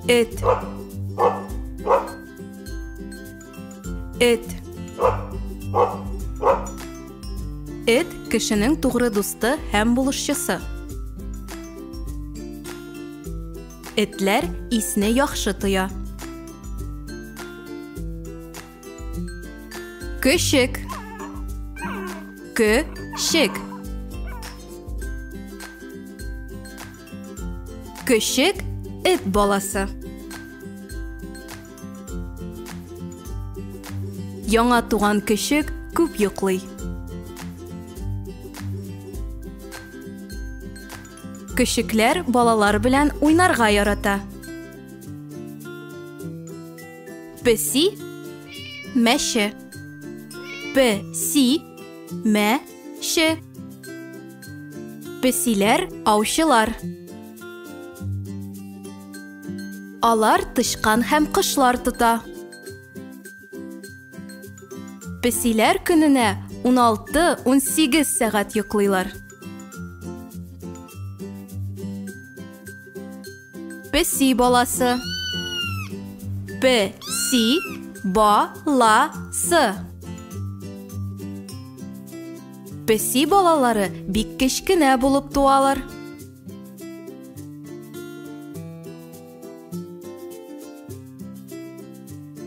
Эт. Эт. Эт кешенең тугры дусты һәм булышчысы. Этләр исне яхшы тоя. Көчек. Көчек. Көчек эт баласы. Яңа туган көчек күп йоклый. Көчекләр балалар белән уйнарга ярата. Песи, мәче. Песи, мәче. Песиләр аучылар. Алар тычкан һәм кошлар тота. Песиләр көненә 16-18 сәгать йоклыйлар. Песи баласы. Песи баласы. Песи балалары бик кечкенә булып туалар.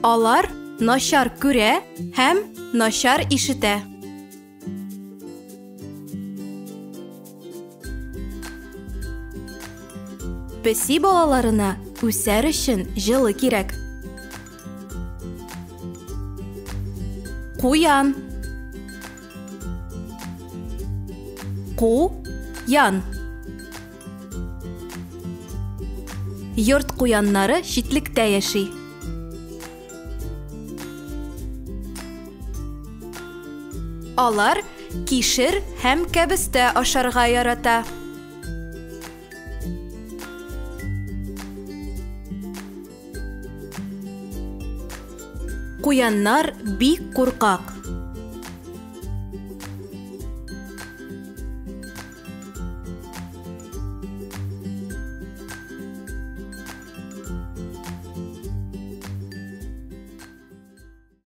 Алар начар күрә һәм начар ишетә. Песи балаларына үсәр өчен җылы кирәк. Куян. Ку-ян. Йорт куяннары читлектә яши. Алар кишер һәм кәбестә ашарга ярата. Куяннар бик куркак.